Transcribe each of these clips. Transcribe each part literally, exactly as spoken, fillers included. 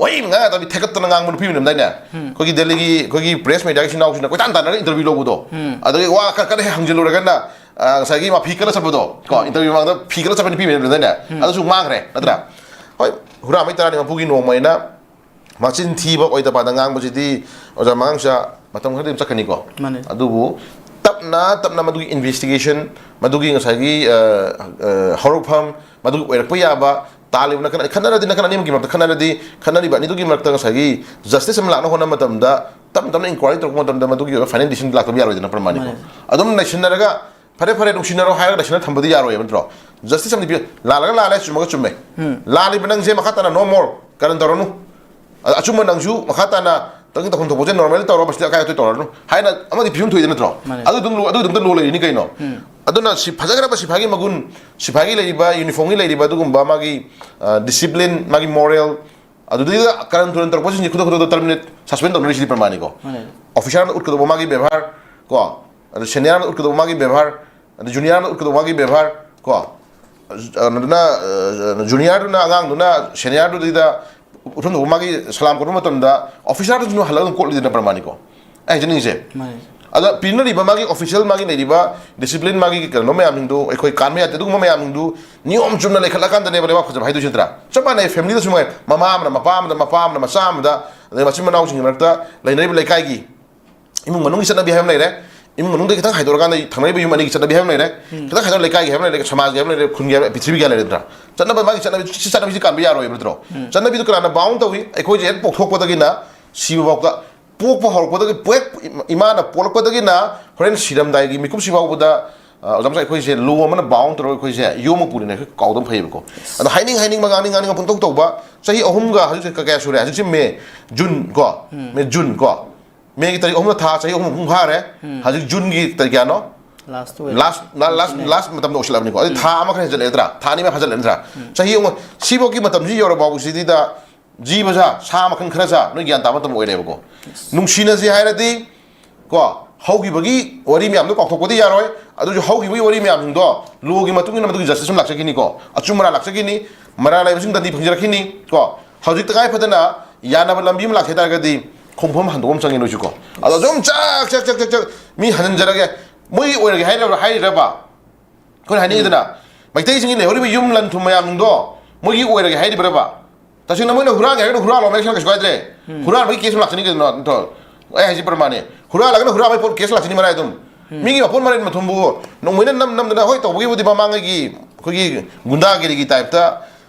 ꯄꯤꯛꯅ ꯉꯥꯡ ꯌꯥꯗꯕꯤ ꯊꯦꯀꯠꯇꯅ ꯉꯥꯡꯕ ꯅꯨꯄꯤ ꯑꯃ ꯂꯩꯔꯝꯗꯥꯏꯅꯦ꯫ ꯑꯩꯈꯣꯏꯒꯤ ꯗꯦꯜꯂꯤꯒꯤ ꯑꯩꯈꯣꯏꯒꯤ ꯄ꯭ꯔꯦꯁ ꯃꯦꯗꯤꯌꯥꯒꯤ ꯏꯆꯤꯟ ꯏꯅꯥꯎꯁꯤꯡꯅ ꯀꯣꯏꯇꯥꯟ ꯇꯥꯟꯅꯔꯒ ꯏꯟꯇꯔꯚ꯭ꯌꯨ ꯂꯧꯕꯗꯣ꯫ ꯑꯗꯒꯤ ꯋꯥ ꯈꯔ ꯈꯔ ꯍꯦꯛ ꯍꯪꯖꯤꯜꯂꯨꯔꯒꯅ, ꯑ, ꯉꯁꯥꯏꯒꯤ ꯃꯥꯐꯤ ꯀꯠꯂ ꯆꯠꯄꯗꯣ, ꯀꯣ, ꯏꯟꯇꯔꯚ꯭ꯌꯨ ꯃꯃꯥꯡꯗ ꯐꯤ ꯀꯠꯂ ꯆꯠꯄ ꯅꯨꯄꯤ ꯑꯃ ꯂꯩꯔꯝꯗꯥꯏꯅꯦ꯫ ꯑꯗꯨꯁꯨ ꯃꯥꯡꯈ꯭ꯔꯦ ꯅꯠꯇ꯭ꯔꯥ? ꯍꯣꯏ, ꯍꯨꯔꯥꯟꯕꯩ ꯇꯔꯥꯅꯤ ꯃꯄꯨꯒꯤ ꯅꯣꯡꯃ ꯑꯩꯅ ꯃꯆꯤꯟ ꯊꯤꯕ ꯑꯣꯏꯗ ꯄꯥꯗ ꯉꯥꯡꯕꯁꯤꯗꯤ ꯑꯣꯖꯥ ꯃꯉꯥꯡꯁꯥ ꯃꯇꯝ ꯈꯔꯗꯤ ꯑꯗꯨꯝ ꯆꯠꯀꯅꯤꯀꯣ꯫ ꯃꯥꯅꯦ꯫ ꯑꯗꯨꯕꯨ ꯇꯞꯅ ꯇꯞꯅ ꯃꯗꯨꯒꯤ ꯏꯟꯚꯦꯁꯇꯤꯒꯦꯁꯟ, ꯃꯗꯨꯒꯤ ꯉꯁꯥꯏꯒꯤ, ꯑ, ꯑ, ꯍꯧꯔꯛꯐꯝ, ꯃꯗꯨꯒꯤ ꯑꯣꯏꯔꯛꯄ ꯌꯥꯕ, ꯇꯥꯜꯂꯤꯕ ꯅꯥꯀꯟ, ꯈꯠꯅꯔꯗꯤ ꯅꯥꯀꯟ ꯑꯅꯤꯃꯛꯀꯤ ꯃꯔꯛꯇ ꯈꯠꯅꯔꯗꯤ, ꯈꯠꯅꯔꯤꯕ ꯑꯅꯤꯗꯨꯒꯤ ꯃꯔꯛꯇ ꯉꯁꯥꯏꯒꯤ ꯖꯁꯇꯤꯁ ꯑꯃ ꯂꯥꯛꯅ ꯍꯣꯠꯅꯕ ꯃꯇꯝꯗ ꯇꯞꯅ ꯇꯞꯅ ꯏꯟꯀ꯭ꯋꯥꯏꯔꯤ ꯇꯧꯔꯛꯄ ꯃꯇꯝꯗ ꯃꯗꯨꯒꯤ ꯑꯣꯏꯕ ꯐꯥꯏꯅꯦꯜ ꯗꯤꯁꯤꯖꯟ ꯂꯥꯛꯇꯕ ꯌꯥꯔꯣꯏꯗꯅ ꯄ꯭ꯔꯃꯥꯅꯤꯀꯣ꯫ ꯃꯥꯅꯦ꯫ ꯑꯗꯨꯝ ꯂꯩꯁꯤꯟꯅꯔꯒ ꯐꯔꯦ, ꯐꯔꯦ, ꯅꯨꯡꯁꯤꯅꯔꯣ ꯍꯥꯏꯔꯒ ꯂꯩꯁꯤꯟꯅ ꯊꯝꯕꯗꯤ ꯌꯥꯔꯣꯏꯕ ꯅꯠꯇ꯭ꯔꯣ? ꯖꯁꯇꯤꯁ ꯑꯃꯗꯤ ꯄꯤꯌꯨ꯫ ꯂꯥꯜꯂꯒ ꯂꯥꯜꯂꯦ, ꯆꯨꯝꯃꯒ ꯆꯨꯝꯃꯦ꯫ ꯂꯥꯜꯂꯤꯕ ꯅꯪꯁꯦ ꯃꯈꯥ ꯇꯥꯅ no more ꯀꯔꯟ ꯇꯧꯔꯅꯨ꯫ ꯑ-, ꯑꯆꯨꯝꯕ ꯅꯪꯁꯨ ꯃꯈꯥ ꯇꯥꯅ ꯅꯪꯒꯤ ꯇꯧꯐꯝ ꯊꯣꯛꯄꯁꯦ ꯅꯣꯔꯃꯦꯜ ꯇꯧꯔꯣ, ꯃꯁꯤꯗ ꯑꯀꯥꯏ ꯑꯇꯣꯏ ꯇꯧꯔꯅꯨ ꯍꯥꯏꯅ ꯑꯃꯗꯤ ꯐꯤꯕꯝ ꯊꯣꯛꯏꯗ ꯅꯠꯇ꯭ꯔꯣ? ꯃꯥꯅꯦ꯫ ꯑꯗꯨ ꯑꯗꯨꯝ ꯂꯣ-, ꯑꯗꯨ ꯑꯗꯨꯝꯇ ꯂꯣ ꯂꯩꯔꯤꯅꯤ ꯀꯩꯅꯣ? ꯑꯗꯨꯅ ꯁꯤ ꯐꯖꯈ꯭ꯔꯕ ꯁꯤꯐꯥꯏꯒꯤ ꯃꯒꯨꯟ, ꯁꯤꯐꯥꯏꯒꯤ ꯂꯩꯔꯤꯕ, ꯌꯨꯅꯤꯐꯣꯔꯝꯒꯤ ꯂꯩꯔꯤꯕ ꯑꯗꯨꯒꯨꯝꯕ ꯃꯥꯒꯤ, ꯑ, ꯗꯤꯁꯤꯄ꯭ꯂꯤꯟ, ꯃꯥꯒꯤ ꯃꯣꯔꯦꯜ, ꯑꯗꯨꯗꯩꯗ ꯀꯔꯟ ꯇꯨꯔꯟ ꯇꯧꯔꯛꯄꯁꯤꯡꯁꯤ ꯈꯨꯗꯛ ꯈꯨꯗꯛꯇ ꯇꯔꯃꯤꯅꯦꯠ, ꯁꯁꯄꯦꯟ ꯇꯧꯅꯔꯤꯁꯤꯗꯤ ꯄ꯭ꯔꯃꯥꯅꯤꯀꯣ꯫ ꯃꯥꯅꯦ꯫ ꯑꯣꯐꯤꯁꯥꯔꯅ ꯎꯠꯀꯗꯧꯕ ꯃꯥꯒꯤ ꯕꯦꯕꯥꯔ, ꯀꯣ, ꯑꯗ ꯁꯦꯅꯤꯌꯥꯔꯅ ꯎꯠꯀꯗꯧꯕ ꯃꯥꯒꯤ ꯕꯦꯕꯥꯔ, ꯑꯗ ꯖꯨꯅꯤꯌꯥꯔꯅ ꯎꯠꯀꯗꯧꯕ ꯃꯥꯒꯤ ꯕꯦꯕꯥꯔ, ꯀꯣ, ꯑꯗꯨꯅ, ꯑ, ꯖꯨꯅꯤꯌꯥꯔꯗꯨꯅ, ꯑꯉꯥꯡꯗꯨꯅ ꯁꯦꯅꯤꯌꯥꯔꯗꯨꯗ ꯎꯠꯍꯟꯗꯧꯕ ꯃꯥꯒꯤ ꯁꯂꯥꯝ ꯀꯣꯠꯄ ꯃꯇꯝꯗ ꯑꯣꯐꯤꯁꯥꯔꯗꯨꯁꯨ ꯍꯜꯂꯒ ꯑꯗꯨꯝ ꯀꯣꯠꯂꯤꯗꯅ ꯄ꯭ꯔꯃꯥꯅꯤꯀꯣ꯫ ꯑꯩ ꯍꯥꯏꯖꯅꯤꯡꯉꯤꯁꯦ꯫ ꯃꯥꯅꯦ꯫ ꯑꯗ ꯄꯤꯅꯔꯤꯕ ꯃꯥꯒꯤ ꯑꯣꯐꯤꯁꯤꯌꯦꯜ, ꯃꯥꯒꯤ ꯂꯩꯔꯤꯕ ꯗꯤꯁꯤꯄ꯭ꯂꯤꯟ, ꯃꯥꯒꯤ ꯀꯩꯅꯣ ꯃꯌꯥꯝꯁꯤꯡꯗꯣ ꯑꯩꯈꯣꯏ ꯀꯥꯟꯕ ꯌꯥꯗꯦ꯫ ꯑꯗꯨꯒꯨꯝꯕ ꯃꯌꯥꯝꯁꯤꯡꯗꯨ ꯅꯤꯌꯣꯝ ꯆꯨꯝꯅ ꯂꯩꯈꯠꯂꯀꯥꯟꯗꯅꯦꯕ ꯂꯩꯕꯥꯛ ꯐꯖꯕ ꯍꯥꯏꯗꯣꯏꯁꯤ ꯅꯠꯇ꯭ꯔꯥ? ꯆꯞ ꯃꯥꯟꯅꯩ, ꯐꯦꯃꯤꯂꯤꯗꯁꯨ ꯃꯉꯥꯏ, ꯃꯃꯥ ꯑꯃꯅ ꯃꯄꯥ ꯑꯃꯗ, ꯃꯄꯥ ꯑꯃꯅ ꯃꯆꯥ ꯑꯃꯗ, ꯑꯗꯩ ꯃꯆꯤꯟ ꯃꯅꯥꯎꯁꯤꯡꯒꯤ ꯃꯔꯛꯇ ꯂꯩꯅꯔꯤꯕ ꯂꯩꯀꯥꯏꯒꯤ ꯏꯃꯨꯡ ꯃꯅꯨꯡꯒꯤ ꯆꯠꯅꯕꯤ ꯍꯥꯏꯕ ꯑꯃ ꯂꯩꯔꯦ꯫ ꯏꯃꯨꯡ ꯃꯅꯨꯡꯗꯒꯤ ꯈꯤꯇꯪ ꯍꯥꯏꯗꯣꯔꯀꯥꯟꯗ ꯊꯪꯅꯔꯤꯕ ꯌꯨꯝ ꯑꯅꯤꯒꯤ ꯆꯠꯅꯕꯤ ꯍꯥꯏꯕ ꯑꯃ ꯂꯩꯔꯦ꯫ ꯈꯤꯇꯪ ꯍꯥꯏꯗꯣꯔ ꯂꯩꯀꯥꯏꯒꯤ ꯍꯥꯏꯕ ꯑꯃ ꯂꯩꯔꯦ, ꯁꯃꯥꯖꯒꯤ ꯍꯥꯏꯕ ꯑꯃ ꯂꯩꯔꯦ, ꯈꯨꯟꯒꯤ ꯍꯥꯏꯕ, ꯄ꯭ꯔꯤꯊꯤꯕꯤꯒꯤ ꯍꯥꯏꯕ ꯂꯩꯔꯦ ꯅꯠꯇ꯭ꯔꯥ? ꯆꯠꯅꯕ, ꯃꯥꯒꯤ ꯆꯠꯅꯕꯤ, ꯁꯤ ꯆꯠꯅꯕꯤꯁꯤ ꯀꯥꯟꯕ ꯌꯥꯔꯣꯏꯕ ꯅꯠꯇ꯭ꯔꯣ? ꯆꯠꯅꯕꯤꯗꯨ ꯀꯅꯥꯅ ꯕꯥꯎꯟ ꯇꯧꯏ? ꯑꯩꯈꯣꯏꯁꯦ ꯍꯦꯛ ꯄꯣꯛꯊꯣꯛꯄꯗꯒꯤꯅ ꯁꯤꯕ ꯐꯥꯎꯗ, ꯄꯣꯛꯄ ꯍꯧꯔꯛꯄꯗꯒꯤ, ꯄꯣꯛ-, ꯏꯃꯥꯅ ꯄꯣꯛꯂꯛꯄꯗꯒꯤꯅ ꯍꯣꯔꯦꯟ ꯁꯤꯔꯝꯗꯥꯏꯒꯤ ꯃꯤꯀꯨꯞꯁꯤ ꯐꯥꯎꯕꯗ, ꯑ, ꯑꯣꯖꯥ ꯃꯁꯥ, ꯑꯩꯈꯣꯏꯁꯦ ꯂꯣ ꯑꯃꯅ ꯕꯥꯎꯟ ꯇꯧꯔꯒ ꯑꯩꯈꯣꯏꯁꯦ ꯌꯣꯝꯃ ꯄꯨꯔꯤꯅꯦ, ꯑꯩꯈꯣꯏ ꯀꯥꯎꯗꯕ ꯐꯩꯌꯦꯕꯀꯣ꯫ ꯑꯗꯣ ꯍꯥꯏꯅꯤꯡ ꯍꯥꯏꯅꯤꯡꯕ, ꯉꯥꯡꯅꯤꯡ ꯉꯥꯡꯅꯤꯡꯕ ꯄꯪꯇꯧ ꯇꯧꯕ, ꯆꯍꯤ ꯑꯍꯨꯝꯒ ꯍꯧꯖꯤꯛ ꯀꯌꯥ ꯁꯨꯔꯦ? ꯍꯧꯖꯤꯛꯁꯦ ꯃꯦ, ꯖꯨꯟ ꯀꯣ, ꯃꯦ, ꯖꯨꯟ ꯀꯣ, ꯃꯦꯒꯤ ꯇꯥꯔꯤꯛ ꯑꯍꯨꯝꯗ ꯊꯥ ꯆꯍꯤ ꯑꯍꯨꯝ ꯃꯄꯨꯡ ꯐꯥꯔꯦ꯫ ꯍꯧꯖꯤꯛ ꯖꯨꯟꯒꯤ ꯇꯥꯔꯤꯛ ꯀꯌꯥꯅꯣ? ꯂꯥꯁ ꯑꯣꯏꯔꯦ꯫ ꯂꯥꯁ, ꯂꯥ-, ꯂꯥꯁ, ꯂꯥꯁ ꯃꯇꯝꯗ ꯑꯣꯏꯁꯤꯜꯂꯛꯑꯕꯅꯤꯀꯣ꯫ ꯑꯗꯩ ꯊꯥ ꯑꯃ ꯈꯔ ꯍꯦꯟꯖꯜꯂꯛꯑꯦ ꯅꯠꯇ꯭ꯔꯥ? ꯊꯥ ꯑꯅꯤ ꯑꯃ ꯐꯥꯖꯜꯂꯛꯑꯦ ꯅꯠꯇ꯭ꯔꯥ? ꯆꯍꯤ ꯑꯃ, ꯁꯤꯐꯥꯎꯒꯤ ꯃꯇꯝꯁꯤ ꯌꯧꯔ ꯐꯥꯎꯕꯁꯤꯗ ꯖꯤꯕ ꯁꯥ, ꯁꯥ ꯃꯈꯜ ꯈꯔ ꯁꯥ, ꯅꯣꯏ ꯒ꯭ꯌꯥꯟ ꯇꯥꯕ ꯃꯇꯝ ꯑꯣꯏꯔꯦꯕꯀꯣ꯫ ꯅꯨꯡꯁꯤꯅꯁꯤ ꯍꯥꯏꯔꯗꯤ, ꯀꯣ, ꯍꯧꯈꯤꯕꯒꯤ ꯋꯥꯔꯤ ꯃꯌꯥꯝꯗꯣ ꯀꯥꯎꯊꯣꯛꯄꯗꯤ ꯌꯥꯔꯣꯏ꯫ ꯑꯗꯨꯁꯨ ꯍꯧꯈꯤꯕꯒꯤ ꯋꯥꯔꯤ ꯃꯌꯥꯝꯁꯤꯡꯗꯣ ꯂꯣꯒꯤ ꯃꯇꯨꯡ ꯏꯟꯅ ꯃꯗꯨꯒꯤ ꯖꯁꯇꯤꯁ ꯑꯃ ꯂꯥꯛꯆꯈꯤꯅꯤ ꯀꯣ꯫ ꯑꯆꯨꯝ ꯑꯔꯥꯟ ꯂꯥꯛꯆꯈꯤꯅꯤ꯫ ꯃꯔꯥꯜ ꯂꯩꯕꯁꯤꯡ ꯗꯟꯗꯤ ꯐꯪꯖꯔꯛꯈꯤꯅꯤ ꯀꯣ꯫ ꯍꯧꯖꯤꯛ ꯇꯉꯥꯏ ꯐꯗꯅ ꯌꯥꯅꯕ ꯂꯝꯕꯤ ꯑꯃ ꯂꯥꯛꯀꯦ ꯍꯥꯏ ꯇꯥꯔꯒꯗꯤ ꯈꯣꯡꯐꯝ ꯍꯟꯗꯣꯛꯄ ꯑꯃ ꯆꯪꯉꯤ ꯅꯣꯏꯁꯨꯀꯣ꯫ ꯑꯗꯣ ꯁꯨꯝ ꯆꯥꯛ ꯆꯥꯛ ꯆꯥꯛ ꯆꯥꯛ ꯆꯥꯛ ꯃꯤ ꯍꯟꯖꯤꯟꯖꯔꯒꯦ, ꯃꯣꯏꯒꯤ ꯑꯣꯏꯔꯒꯦ ꯍꯥꯏꯔꯕ꯭ꯔꯥ, ꯍꯥꯏꯔꯤꯔꯕ? ꯑꯩꯈꯣꯏꯅ ꯍꯥꯏꯅꯤꯡꯉꯤꯗꯅ, ꯃꯩꯇꯩꯁꯤꯡꯒꯤ ꯂꯩꯍꯧꯔꯤꯕ ꯌꯨꯝ ꯂꯟ ꯊꯨꯝ ꯃꯌꯥꯝꯗꯣ ꯃꯣꯏꯒꯤ ꯑꯣꯏꯔꯒꯦ ꯍꯥꯏꯔꯤꯕ꯭ꯔꯕ? ꯇꯁꯦꯡꯅ ꯃꯣꯏꯅ ꯍꯨꯔꯥꯟꯒꯦ ꯍꯥꯏꯔꯒꯅ ꯍꯨꯔꯥꯜꯂꯣ, ꯃꯌꯦꯛ ꯁꯦꯡꯅ ꯀꯩꯁꯨ ꯀꯥꯏꯗ꯭ꯔꯦ꯫ ꯍꯨꯔꯥꯟꯕꯒꯤ ꯀꯦꯁ ꯑꯃ ꯂꯥꯛꯆꯅꯤ ꯀꯩꯅꯣ, ꯅꯠꯇ꯭ꯔꯣ? ꯑꯩ ꯍꯥꯏꯁꯤ ꯄ꯭ꯔꯃꯥꯟꯅꯦ, ꯍꯨꯔꯥꯜꯂꯒꯅ ꯍꯨꯔꯥꯟꯕꯒꯤ ꯄꯣꯠ ꯀꯦꯁ ꯂꯥꯛꯆꯅꯤ ꯃꯔꯥꯏ ꯑꯗꯨꯝ꯫ ꯃꯤꯒꯤ ꯃꯄꯣꯠ ꯃꯔꯩ ꯃꯊꯨꯝꯕꯨ ꯅꯣꯡꯃꯩꯅ ꯅꯝ ꯅꯝꯗꯅ ꯍꯣꯏ ꯇꯧꯕꯒꯤꯕꯨꯗꯤ ꯃꯃꯥꯡꯉꯩꯒꯤ ꯑꯩꯈꯣꯏꯒꯤ ꯒꯨꯟꯗꯥꯒꯤꯔꯤꯒꯤ ꯇꯥꯏꯞꯇ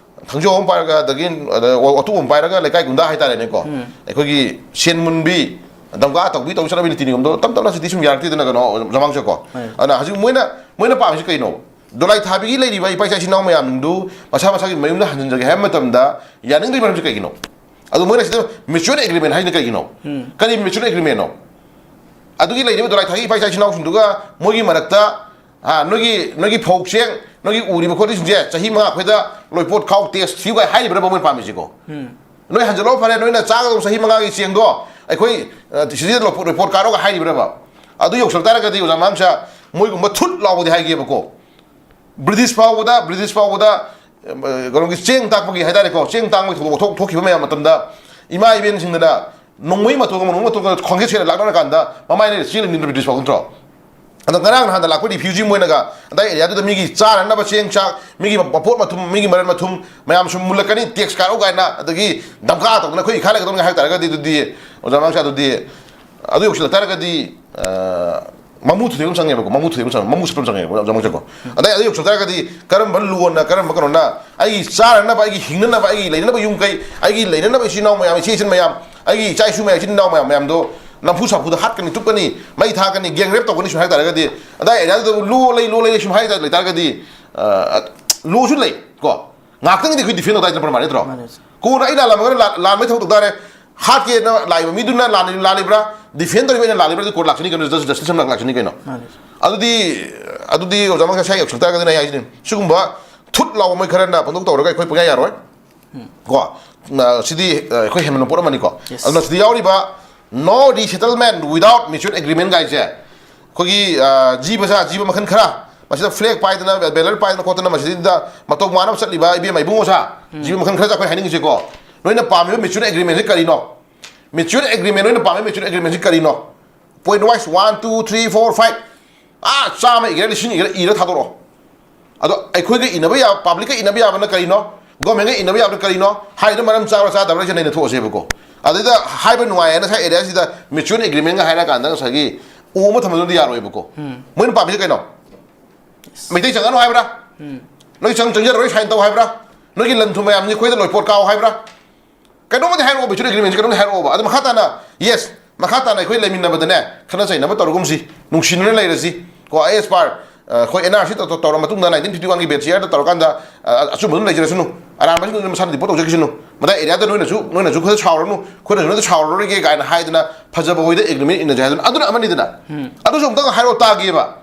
ꯊꯥꯡꯖꯧ ꯑꯃ ꯄꯥꯏꯔꯒ, ꯑꯗꯒꯤ, ꯑꯗ, ꯑꯣ, ꯑꯇꯣꯞꯄ ꯑꯃ ꯄꯥꯏꯔꯒ ꯂꯩꯀꯥꯏ ꯒꯨꯟꯗꯥ ꯍꯥꯏꯇꯥꯔꯦꯅꯦꯀꯣ꯫ ꯎꯝ꯫ ꯑꯩꯈꯣꯏꯒꯤ ꯁꯦꯟ ꯃꯨꯟꯕꯤ, ꯗꯝꯀꯥ ꯇꯧꯕꯤ ꯇꯧ ꯆꯠꯅꯕꯤ ꯅꯤꯇꯤ ꯅꯤꯌꯣꯝꯗꯣ ꯇꯞ ꯇꯞꯅ ꯁꯤꯗꯤ ꯁꯨꯝ ꯌꯥꯔꯛꯇꯦꯗꯅ ꯀꯩꯅꯣ, ꯖꯃꯥꯡꯁꯦꯀꯣ꯫ ꯍꯣꯏ꯫ ꯑꯗꯨꯅ ꯍꯧꯖꯤꯛ ꯃꯣꯏꯅ, ꯃꯣꯏꯅ ꯄꯥꯝꯃꯤꯁꯤ ꯀꯩꯅꯣ? ꯗꯣꯂꯥꯏ ꯊꯥꯕꯤꯒꯤ ꯂꯩꯔꯤꯕ ꯏꯄꯥ ꯏꯆꯥ ꯏꯆꯤꯟ ꯏꯅꯥꯎ ꯃꯌꯥꯝꯗꯨ ꯃꯁꯥ ꯃꯁꯥꯒꯤ ꯃꯌꯨꯝꯗ ꯍꯟꯖꯤꯟꯖꯒꯦ ꯍꯥꯏꯕ ꯃꯇꯝꯗ ꯌꯥꯅꯤꯡꯗ꯭ꯔꯤꯕ ꯃꯔꯝꯁꯤ ꯀꯩꯒꯤꯅꯣ? ꯑꯗꯨ ꯃꯣꯏꯅ ꯁꯤꯗ mutual agreement ꯍꯥꯏꯁꯤꯅ ꯀꯩꯒꯤꯅꯣ? ꯎꯝ꯫ ꯀꯔꯤ mutual agreement ꯅꯣ? ꯑꯗꯨꯒꯤ ꯂꯩꯔꯤꯕ ꯗꯣꯂꯥꯏ ꯊꯥꯒꯤ ꯏꯄꯥ ꯏꯆꯥ ꯏꯆꯤꯟ ꯏꯅꯥꯎꯁꯤꯡꯗꯨꯒ ꯃꯣꯏꯒꯤ ꯃꯔꯛꯇ, ꯑꯥ, ꯅꯣꯏꯒꯤ, ꯅꯣꯏꯒꯤ ꯐꯧ ꯆꯦꯡ, ꯅꯣꯏꯒꯤ ꯎꯔꯤꯕ ꯈꯣꯠꯂꯤꯁꯤꯡꯁꯦ ꯆꯍꯤ ꯃꯉꯥ ꯑꯩꯈꯣꯏꯗ ꯂꯣꯏꯄꯣꯠ ꯈꯥꯎ ꯇꯦꯛꯁ ꯊꯤꯌꯨ ꯀꯥꯏ ꯍꯥꯏꯔꯤꯕ꯭ꯔꯕ ꯃꯣꯏꯅ ꯄꯥꯝꯃꯤꯁꯤꯀꯣ? ꯎꯝ꯫ ꯅꯣꯏ ꯍꯟꯖꯤꯜꯂꯣ ꯐꯔꯦ, ꯅꯣꯏꯅ ꯆꯥꯒꯗꯧꯕ ꯆꯍꯤ ꯃꯉꯥꯒꯤ ꯆꯦꯡꯗꯣ ꯑꯩꯈꯣꯏ, ꯑ, ꯁꯤꯗ ꯂꯣꯏꯄꯣꯠ, ꯂꯣꯏꯄꯣꯠ ꯀꯥꯔꯣꯒ ꯍꯥꯏꯔꯤꯕ꯭ꯔꯕ? ꯑꯗꯨ ꯌꯧꯁꯜꯂꯛ ꯇꯥꯔꯒꯗꯤ ꯑꯣꯖꯥ ꯃꯥꯡꯁꯥ ꯃꯣꯏꯒꯨꯝꯕ ꯊꯨꯠ ꯂꯥꯎꯕꯗꯤ ꯍꯥꯏꯒꯦꯕꯀꯣ꯫ ꯕ꯭ꯔꯤꯇꯤꯁ ꯐꯥꯎꯕꯗ, ꯕ꯭ꯔꯤꯇꯤꯁ ꯐꯥꯎꯕꯗ, ꯑ, ꯀꯩꯅꯣꯒꯤ ꯆꯦꯡ ꯇꯥꯛꯄꯒꯤ ꯍꯥꯏꯇꯥꯔꯦꯀꯣ, ꯆꯦꯡ ꯇꯥꯡꯕꯒꯤ ꯊꯧꯗꯣꯛ ꯋꯥꯊꯣꯛ ꯊꯣꯛꯈꯤꯕ ꯃꯌꯥꯝ ꯃꯇꯝꯗ ꯏꯃꯥ ꯏꯕꯦꯟꯁꯤꯡꯗꯨꯅ ꯅꯣꯡꯃꯩ ꯃꯇꯣꯟꯒ ꯅꯣꯡꯃꯩ ꯃꯇꯣꯟꯒ ꯈ꯭ꯋꯥꯡꯒꯩ ꯁꯦꯠꯅ ꯂꯥꯛꯅꯔꯀꯥꯟꯗ ꯃꯃꯥꯏꯅ ꯆꯦꯜꯂꯤꯕꯅꯤ ꯕ꯭ꯔꯤꯇꯤꯁ ꯐꯥꯎ ꯅꯠꯇ꯭ꯔꯣ? ꯑꯗꯣ ꯉꯔꯥꯡ ꯅꯍꯥꯟꯗ ꯂꯥꯛꯄ ꯔꯤꯐ꯭ꯌꯨꯖꯤ ꯃꯣꯏꯅꯒ ꯑꯗꯥꯏ ꯑꯦꯔꯤꯌꯥꯗꯨꯗ ꯃꯤꯒꯤ ꯆꯥꯅꯅꯕ ꯆꯦꯡ ꯆꯥꯛ, ꯃꯤꯒꯤ ꯃꯄꯣꯠ ꯃꯊꯨꯝ, ꯃꯤꯒꯤ ꯃꯔꯟ ꯃꯊꯨꯝ ꯃꯌꯥꯝ ꯁꯨꯝ ꯃꯨꯜꯂꯛꯀꯅꯤ, ꯇꯦꯛꯁ ꯀꯥꯔꯛꯎ ꯀꯥꯏꯅ, ꯑꯗꯒꯤ ꯗꯝꯀꯥ ꯇꯧꯗꯅ ꯑꯩꯈꯣꯏ ꯏꯈꯥ ꯂꯩꯒꯗꯧꯅꯤ ꯍꯥꯏ ꯇꯥꯔꯒꯗꯤ, ꯑꯗꯨꯗꯤ ꯑꯣꯖꯥ ꯃꯥꯡꯁꯥ ꯑꯗꯨꯗꯤ ꯑꯗꯨ ꯌꯧꯁꯤꯜꯂꯛ ꯇꯥꯔꯒꯗꯤ, ꯑ, ꯃꯃꯨ ꯊꯨꯗꯦꯛꯄ ꯑꯃ ꯆꯪꯉꯦꯕꯀꯣ, ꯃꯃꯨ ꯊꯨꯗꯦꯛꯄ ꯑꯃ ꯆꯪꯉꯦ, ꯃꯃꯨ ꯁꯨꯞꯄ ꯑꯃ ꯆꯪꯉꯦꯕ, ꯌꯥꯝ ꯆꯪꯉꯛꯁꯦꯀꯣ꯫ ꯑꯗꯩ ꯑꯗꯨ ꯌꯧꯁꯤꯜꯂꯛ ꯇꯥꯔꯒꯗꯤ ꯀꯔꯝꯕ ꯂꯣꯟꯅ, ꯀꯔꯝꯕ ꯀꯩꯅꯣꯅ ꯑꯩꯒꯤ ꯆꯥꯅꯅꯕ, ꯑꯩꯒꯤ ꯍꯤꯡꯅꯅꯕ, ꯑꯩꯒꯤ ꯂꯩꯅꯅꯕ ꯌꯨꯝ ꯀꯩ, ꯑꯩꯒꯤ ꯂꯩꯅꯅꯕ ꯏꯆꯤꯟ ꯏꯅꯥꯎ ꯃꯌꯥꯝ, ꯏꯆꯦ ꯏꯆꯤꯟ ꯃꯌꯥꯝ, ꯑꯩꯒꯤ ꯏꯆꯥ ꯏꯁꯨ ꯃꯌꯥꯝ, ꯏꯆꯤꯟ ꯏꯅꯥꯎ ꯃꯌꯥꯝ ꯃꯌꯥꯝꯗꯣ ꯅꯝꯐꯨ ꯁꯥꯐꯨꯗ ꯍꯥꯠꯀꯅꯤ, ꯇꯨꯞꯀꯅꯤ, ꯃꯩ ꯊꯥꯀꯅꯤ, ꯒꯦꯡ ꯔꯦꯞ ꯇꯧꯒꯅꯤ ꯁꯨꯝ ꯍꯥꯏ ꯇꯥꯔꯒꯗꯤ, ꯑꯗꯥꯏ ꯑꯦꯔꯤꯌꯥꯗꯨꯗꯕꯨ ꯂꯣ ꯂꯩ, ꯂꯣ ꯂꯩ ꯁꯨꯝ ꯍꯥꯏ ꯂꯩ ꯇꯥꯔꯒꯗꯤ, ꯑ, ꯂꯣꯁꯨ ꯂꯩ ꯀꯣ, ꯉꯥꯛꯇꯪꯒꯤꯗꯤ ꯑꯩꯈꯣꯏ ꯗꯤꯐꯦꯟ ꯇꯧ ꯇꯥꯏꯗꯅ ꯄ꯭ꯔꯃꯥꯟ ꯅꯠꯇ꯭ꯔꯣ? ꯃꯥꯅꯦ꯫ ꯀꯣꯟꯅ ꯑꯩ ꯂꯥꯜꯂꯝꯃꯒꯅ ꯂꯥꯟ-, ꯂꯥꯟꯕꯩ ꯊꯕꯛ ꯇꯧ ꯇꯥꯔꯦ꯫ ꯍꯥꯠꯀꯦꯅ ꯂꯥꯛꯏꯕ ꯃꯤꯗꯨꯅ ꯂꯥꯟ-, ꯂꯥꯜꯂꯤꯕ꯭ꯔꯥ, ꯗꯤꯐꯦꯟ ꯇꯧꯔꯤꯕ ꯑꯩꯅ ꯂꯥꯜꯂꯤꯕ꯭ꯔꯥ, ꯑꯗꯨ ꯀꯣꯔꯠ ꯂꯥꯛꯆꯅꯤ ꯀꯩꯅꯣ, ꯖꯁ-, ꯖꯁꯇꯤꯁ ꯑꯃ ꯂꯥꯛꯆꯅꯤ ꯀꯩꯅꯣ꯫ ꯃꯥꯅꯦ꯫ ꯑꯗꯨꯗꯤ, ꯑꯗꯨꯗꯤ ꯑꯣꯖꯥ ꯃꯥꯡꯁꯥ ꯁ꯭ꯋꯥꯏ ꯌꯧꯁꯤꯜꯂꯛ ꯇꯥꯔꯒꯗꯤ ꯑꯩ ꯍꯥꯏꯁꯤꯅꯤ, ꯁꯤꯒꯨꯝꯕ ꯊꯨꯠ ꯂꯥꯎꯕ ꯃꯣꯏ ꯈꯔꯅ ꯄꯪꯇꯧ ꯇꯧꯔꯒ ꯑꯩꯈꯣꯏ ꯄꯪꯌꯥ ꯌꯥꯔꯣꯏ꯫ ꯀꯣ, ꯑ, ꯁꯤꯗꯤ, ꯑ, ꯑꯩꯈꯣꯏ ꯍꯦꯟꯃꯟꯕ ꯄꯣꯠ ꯑꯃꯅꯤꯀꯣ꯫ Yes. ꯑꯗꯨꯅ ꯁꯤꯗ ꯌꯥꯎꯔꯤꯕ no resettlement without mutual agreement ꯒꯥꯏꯁꯦ, ꯑꯩꯈꯣꯏꯒꯤ, ꯑ, ꯖꯤꯕꯁꯥ, ꯖꯤꯕ ꯃꯈꯜ ꯈꯔ, ꯃꯁꯤꯗ ꯐ꯭ꯂꯦꯛ ꯄꯥꯏꯗꯅ, ꯕꯦꯅꯔ ꯄꯥꯏꯗꯅ ꯈꯣꯠꯇꯅ ꯃꯁꯤꯗ ꯃꯇꯧ ꯃꯥꯟꯅꯕ ꯆꯠꯂꯤꯕ ꯏꯕꯦꯝꯃ ꯏꯕꯨꯡꯉꯣꯁꯥ, ꯎꯝ꯫ ꯖꯤꯕ ꯃꯈꯜ ꯈꯔꯁꯦ ꯑꯩꯈꯣꯏ ꯍꯥꯏꯅꯤꯡꯉꯤꯁꯦꯀꯣ, ꯅꯣꯏꯅ ꯄꯥꯝꯃꯤꯕ mutual agreement ꯁꯤ ꯀꯔꯤꯅꯣ? Mutual agreement, ꯅꯣꯏꯅ ꯄꯥꯝꯃꯤꯕ mutual agreement ꯁꯤ ꯀꯔꯤꯅꯣ? Point wise, one, two, three, four, five, ꯑꯥ, ꯆꯥꯝꯃ ꯏꯒꯦꯔꯥ, ꯂꯤꯁꯤꯡ ꯏꯒꯦꯔꯥ, ꯏꯔ ꯊꯥꯗꯣꯔꯛꯑꯣ꯫ ꯑꯗꯣ ꯑꯩꯈꯣꯏꯒ ꯏꯅꯕ ꯌꯥꯕ, publicꯀ ꯏꯅꯕ ꯌꯥꯕꯅ ꯀꯔꯤꯅꯣ, governmentꯀ ꯏꯅꯕ ꯌꯥꯕꯅ ꯀꯔꯤꯅꯣ ꯍꯥꯏꯗꯣ ꯃꯔꯝ ꯆꯥꯕ꯭ꯔꯥ ꯆꯥꯗꯕ꯭ꯔꯥ ꯁꯤ ꯅꯩꯅ ꯊꯣꯛꯑꯁꯦꯕꯀꯣ꯫ ꯑꯗꯨꯗ ꯍꯥꯏꯕ ꯅꯨꯡꯉꯥꯏꯌꯦꯅ ꯉꯁꯥꯏ areaꯁꯤꯗ mutual agreementꯒ ꯍꯥꯏꯔꯀꯥꯟꯗ ꯉꯁꯥꯏꯒꯤ ꯎ ꯑꯃ ꯊꯝꯕꯗꯨꯗꯤ ꯌꯥꯔꯣꯏꯕꯀꯣ꯫ ꯃꯣꯏꯅ ꯄꯥꯝꯃꯤꯁꯦ ꯀꯩꯅꯣ? ꯃꯩꯇꯩ ꯆꯪꯒꯅꯨ ꯍꯥꯏꯕ꯭ꯔꯥ? ꯅꯣꯏ ꯆꯪ ꯆꯪꯖꯔꯔꯣꯏ, sign ꯇꯧ ꯍꯥꯏꯕ꯭ꯔꯥ? ꯅꯣꯏꯒꯤ ꯂꯟ ꯊꯨꯝ ꯃꯌꯥꯝꯁꯤ ꯑꯩꯈꯣꯏꯗ ꯂꯣꯏ ꯄꯣꯠ ꯀꯥꯎ ꯍꯥꯏꯕ꯭ꯔꯥ? ꯀꯩꯅꯣꯝꯃꯗꯤ ꯍꯥꯏꯔꯛꯑꯣ, mutual agreementꯁꯤ ꯀꯩꯅꯣꯝꯗꯤ ꯍꯥꯏꯔꯛꯑꯣꯕ꯫ ꯑꯗꯣ ꯃꯈꯥ ꯇꯥꯅ, yes, ꯃꯈꯥ ꯇꯥꯅ ꯑꯩꯈꯣꯏ ꯂꯩꯃꯤꯟꯅꯕꯗꯅꯦ, ꯈꯠꯅ ꯆꯩꯅꯕ ꯇꯧꯔꯒꯨꯝꯁꯤ, ꯅꯨꯡꯁꯤꯅꯅ ꯂꯩꯔꯁꯤ ꯀꯣ꯫ As per, ꯑ, ꯑꯩꯈꯣꯏ NRC ꯇꯧ-, ꯇꯧ-, ꯇꯧꯔ ꯃꯇꯨꯡꯗ, nineteen fifty oneꯒꯤ Betty Yearꯗ ꯇꯧꯔꯀꯥꯟꯗ, ꯑ, ꯑꯆꯨꯝꯕꯗꯨ ꯂꯩꯖꯔꯁꯅꯨ, ꯑꯔꯥꯟꯕꯁꯤꯡꯗꯨ ꯃꯁꯥꯅ report ꯇꯧꯖꯈꯤꯁꯅꯨ, ꯃꯗꯥꯏ areaꯗ ꯅꯣꯏꯅꯁꯨ, ꯅꯣꯏꯅꯁꯨ ꯈꯔ ꯁꯥꯎꯔꯅꯨ, ꯑꯩꯈꯣꯏꯅꯁꯨ ꯅꯣꯏꯗ ꯁꯥꯎꯔꯔꯣꯏꯒꯦ ꯀꯥꯏꯅ ꯍꯥꯏꯗꯅ ꯐꯖꯕ ꯍꯣꯏꯗ agreement ꯏꯟꯅꯖꯦ ꯍꯥꯏꯗꯅ, ꯑꯗꯨꯅ ꯑꯃꯅꯤꯗꯅ꯫ ꯑꯗꯨꯁꯨ ꯑꯃꯨꯛꯇꯪ ꯍꯥꯏꯔꯛꯑꯣ ꯇꯥꯒꯦꯕ꯫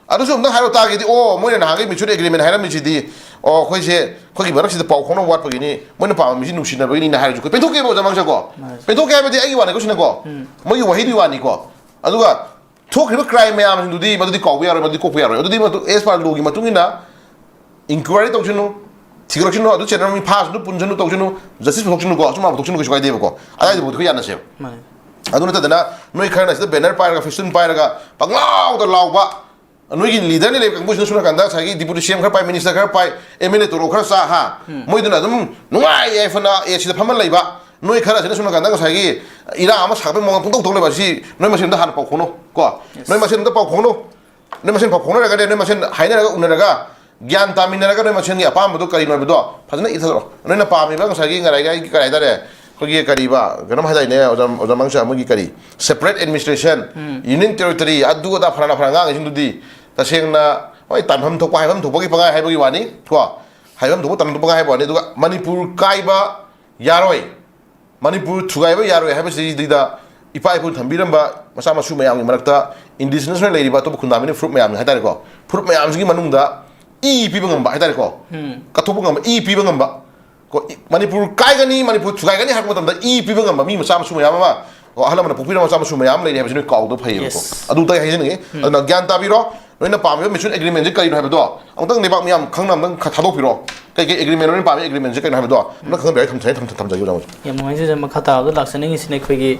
ꯑꯗꯨꯁꯨ ꯑꯝꯇꯪ ꯍꯥꯏꯔꯣ ꯇꯥꯒꯦꯗꯤ, ꯑꯣ, ꯃꯣꯏꯅ ꯅꯍꯥꯟꯒꯩ mutual agreement ꯍꯥꯏꯔꯝꯃꯤꯁꯤꯗꯤ, ꯑꯣ, ꯑꯩꯈꯣꯏꯁꯦ, ꯑꯩꯈꯣꯏꯒꯤ ꯃꯔꯛꯁꯤꯗ ꯄꯥꯎ ꯐꯥꯎꯅꯕ ꯋꯥꯠꯄꯒꯤꯅꯤ, ꯃꯣꯏꯅ ꯄꯥꯝꯃꯤꯁꯤ ꯅꯨꯡꯁꯤꯅꯕꯒꯤꯅꯤꯅ ꯍꯥꯏꯔꯁꯨ ꯑꯩꯈꯣꯏ ꯄꯦꯟꯊꯣꯛꯀꯦꯕ, ꯑꯣꯖꯥ ꯃꯥꯡꯁꯥꯀꯣ꯫ ꯃꯥꯅꯦ꯫ ꯄꯦꯟꯊꯣꯛꯀꯦ ꯍꯥꯏꯕꯗꯤ ꯑꯩꯒꯤ ꯋꯥꯅꯤꯀꯣ, ꯁꯤꯅꯀꯣ꯫ ꯎꯝ꯫ ꯃꯣꯏꯒꯤ ꯋꯥꯍꯩꯗꯨꯒꯤ ꯋꯥꯅꯤꯀꯣ꯫ ꯑꯗꯨꯒ ꯊꯣꯛꯈ꯭ꯔꯤꯕ crime ꯃꯌꯥꯝꯁꯤꯡꯗꯨꯗꯤ ꯃꯗꯨꯗꯤ ꯀꯥꯎꯕ ꯌꯥꯔꯣꯏ, ꯃꯗꯨꯗꯤ ꯀꯣꯛꯄ ꯌꯥꯔꯣꯏ꯫ ꯑꯗꯨꯗꯤ ꯃꯗꯨ as per lawꯒꯤ ꯃꯇꯨꯡ ꯏꯟꯅ inquiry ꯇꯧꯁꯅꯨ, ꯊꯤꯒꯠꯂꯛꯁꯅꯨ, ꯑꯗꯨ ꯆꯦꯟꯅꯔꯝꯃꯤ ꯐꯥꯁꯅꯨ, ꯄꯨꯟꯁꯅꯨ, ꯇꯧꯁꯅꯨ, justice ꯄꯨꯊꯣꯛꯁꯅꯨꯀꯣ, ꯑꯆꯨꯝ ꯑꯔꯥꯟ ꯄꯨꯊꯣꯛꯁꯅꯨ, ꯀꯩꯁꯨ ꯀꯥꯏꯗꯦꯕꯀꯣ꯫ ꯑꯗꯥꯏꯗꯨꯐꯥꯎꯗꯤ ꯑꯩꯈꯣꯏ ꯌꯥꯅꯁꯦꯕ꯫ ꯃꯥꯅꯦ꯫ ꯑꯗꯨ ꯅꯠꯇꯗꯅ ꯅꯣꯏ ꯈꯔꯅ ꯁꯤꯗ banner ꯄꯥꯏꯔꯒ, ꯐꯦꯁꯇꯨꯟ ꯄꯥꯏꯔꯒ ꯄꯪꯂꯥꯎꯗ ꯂꯥꯎꯕ, ꯅꯣꯏꯒꯤ leaderꯅ ꯂꯩꯕ ꯀꯥꯡꯕꯨꯁꯤꯅ ꯁꯣꯝ ꯅꯥꯀꯟꯗ ꯉꯁꯥꯏꯒꯤ deputy CM ꯈꯔ ꯄꯥꯏ, minister ꯈꯔ ꯄꯥꯏ, MLA ꯇꯣꯂꯣꯞ ꯈꯔ ꯆꯥ, ꯍꯥ? ꯎꯝ꯫ ꯃꯣꯏꯗꯨꯅ ꯑꯗꯨꯝ ꯅꯨꯡꯉꯥꯏ ꯌꯥꯏꯐꯅ, ꯑꯦ, ꯁꯤꯗ ꯐꯝꯃ ꯂꯩꯕ, ꯅꯣꯏ ꯈꯔꯁꯤꯅ ꯁꯣꯝ ꯅꯥꯀꯟꯗ ꯉꯁꯥꯏꯒꯤ ꯏꯔꯥꯡ ꯑꯃ ꯁꯥꯒꯠꯄꯩ ꯃꯑꯣꯡꯗ ꯄꯨꯡꯇꯧ ꯇꯧ ꯂꯩꯕ, ꯁꯤ ꯅꯣꯏ ꯃꯁꯦꯟ ꯑꯝꯇ ꯍꯥꯟꯅ ꯄꯥꯎ ꯐꯥꯎꯅꯧ, ꯀꯣ? Yes. ꯅꯣꯏ ꯃꯁꯦꯟ ꯑꯝꯇ ꯄꯥꯎ ꯐꯥꯎꯅꯧ꯫ ꯅꯣꯏ ꯃꯁꯦꯟ ꯄꯥꯎ ꯐꯥꯎꯅꯔꯒꯅꯦ, ꯅꯣꯏ ꯃꯁꯦꯟ ꯍꯥꯏꯅꯔꯒ ꯎꯅꯔꯒ ꯒ꯭ꯌꯥꯟ ꯇꯥꯃꯤꯟꯅꯔꯒ ꯅꯣꯏ ꯃꯁꯦꯟꯒꯤ ꯑꯄꯥꯝꯕꯗꯣ ꯀꯔꯤꯅꯣ ꯍꯥꯏꯕꯗꯣ ꯐꯖꯅ ꯏꯊꯔꯛꯑꯣ꯫ ꯅꯣꯏꯅ ꯄꯥꯝꯃꯤꯕ ꯉꯁꯥꯏꯒꯤ ꯉꯔꯥꯏꯒꯤ ꯀꯔꯤ ꯍꯥꯏꯇꯥꯔꯦ, ꯑꯩꯈꯣꯏꯒꯤ ꯀꯔꯤꯕ, ꯀꯩꯅꯣꯝ ꯍꯥꯏꯗꯥꯏꯅꯦ, ꯑꯣꯖꯥ, ꯑꯣꯖꯥ ꯃꯥꯡꯁꯥ, ꯃꯣꯏꯒꯤ ꯀꯔꯤ, separate administration, ꯎꯝ꯫ Union territory, ꯑꯗꯨ ꯑꯗꯥ ꯐꯂꯥꯅ ꯐꯂꯥꯅ ꯉꯥꯡꯉꯤꯁꯤꯡꯗꯨꯗꯤ ꯇꯁꯦꯡꯅ, ꯍꯣꯏ, ꯇꯥꯟꯐꯝ ꯊꯣꯛꯄ ꯍꯥꯏꯐꯝ ꯊꯣꯛꯄꯒꯤ ꯄꯉꯥꯏ ꯍꯥꯏꯕꯒꯤ ꯋꯥꯅꯤ, ꯀꯣ? ꯍꯥꯏꯐꯝ ꯊꯣꯛꯄ ꯇꯥꯟꯐꯝ ꯊꯣꯛꯄ ꯄꯉꯥꯏ ꯍꯥꯏꯕ ꯋꯥꯅꯤ꯫ ꯑꯗꯨꯒ ꯃꯅꯤꯄꯨꯔ ꯀꯥꯏꯕ ꯌꯥꯔꯣꯏ, ꯃꯅꯤꯄꯨꯔ ꯊꯨꯒꯥꯏꯕ ꯌꯥꯔꯣꯏ ꯍꯥꯏꯕꯁꯤꯗꯩꯗ ꯏꯄꯥ ꯏꯄꯨꯅ ꯊꯝꯕꯤꯔꯝꯕ ꯃꯆꯥ ꯃꯁꯨ ꯃꯌꯥꯝꯒꯤ ꯃꯔꯛꯇ indigenous ꯑꯣꯏꯅ ꯂꯩꯔꯤꯕ ꯑꯇꯣꯞꯄ ꯈꯨꯟꯗꯥꯃꯤꯅ ꯐꯨꯔꯨꯞ ꯃꯌꯥꯝꯁꯤꯡ ꯍꯥꯏꯇꯥꯔꯦꯀꯣ, ꯐꯨꯔꯨꯞ ꯃꯌꯥꯝꯁꯤꯒꯤ ꯃꯅꯨꯡꯗ ꯏ ꯄꯤꯕ ꯉꯝꯕ ꯍꯥꯏꯇꯥꯔꯦꯀꯣ, ꯎꯝ꯫ ꯀꯠꯊꯣꯛꯄ ꯉꯝꯕ, ꯏ ꯄꯤꯕ ꯉꯝꯕ, ꯀꯣ, ꯏ-, ꯃꯅꯤꯄꯨꯔ ꯀꯥꯏꯒꯅꯤ, ꯃꯅꯤꯄꯨꯔ ꯊꯨꯒꯥꯏꯒꯅꯤ ꯍꯥꯏꯔꯛꯄ ꯃꯇꯝꯗ ꯏ ꯄꯤꯕ ꯉꯝꯕ ꯃꯤ ꯃꯆꯥ ꯃꯁꯨ ꯃꯌꯥꯝ ꯑꯃ, ꯀꯣ, ꯑꯍꯜ ꯂꯃꯟꯅ ꯄꯣꯛꯄꯤꯔꯝꯕ ꯃꯆꯥ ꯃꯁꯨ ꯃꯌꯥꯝ ꯑꯃ ꯂꯩꯔꯤ ꯍꯥꯏꯕꯁꯤ ꯅꯣꯏ ꯀꯥꯎꯗꯕ ꯐꯩꯌꯦꯕꯀꯣ꯫ Yes. ꯑꯗꯨ ꯑꯝꯇ ꯍꯥꯏꯖꯅꯤꯡꯉꯤ꯫ ꯎꯝ꯫ ꯑꯗꯨꯅ ꯒ꯭ꯌꯥꯟ ꯇꯥꯕꯤꯔꯣ, ꯅꯣꯏꯅ ꯄꯥꯝꯃꯤꯕ mutual agreementꯁꯤ ꯀꯔꯤꯅꯣ ꯍꯥꯏꯕꯗꯣ ꯑꯃꯨꯛꯇꯪ ꯂꯩꯕꯥꯛ ꯃꯤꯌꯥꯝ ꯈꯪꯅ ꯑꯃꯨꯛꯇꯪ ꯈ- ꯊꯥꯗꯣꯛꯄꯤꯔꯣ꯫ ꯀꯩ ꯀꯩ ꯑꯦꯒ꯭ꯔꯤꯃꯦꯟ ꯑꯣꯏꯅ ꯄꯥꯝꯃꯤ, ꯑꯦꯒ꯭ꯔꯤꯃꯦꯟꯁꯦ ꯀꯩꯅꯣ ꯍꯥꯏꯕꯗꯣ ꯑꯃꯨꯛꯇꯪ ꯈꯪꯍꯟꯕꯤꯔꯒ ꯊꯝꯖꯒꯦ, ꯊꯝ- ꯊꯝꯖꯒꯦ ꯑꯣꯖꯥ ꯃꯣꯏꯁꯦ꯫ ꯌꯥꯝ ꯅꯨꯡꯉꯥꯏꯖꯩ ꯑꯣꯖꯥ꯫ ꯃꯈꯥ ꯇꯥꯕꯗ ꯂꯥꯛꯆꯅꯤꯡꯉꯤꯁꯤꯅ ꯑꯩꯈꯣꯏꯒꯤ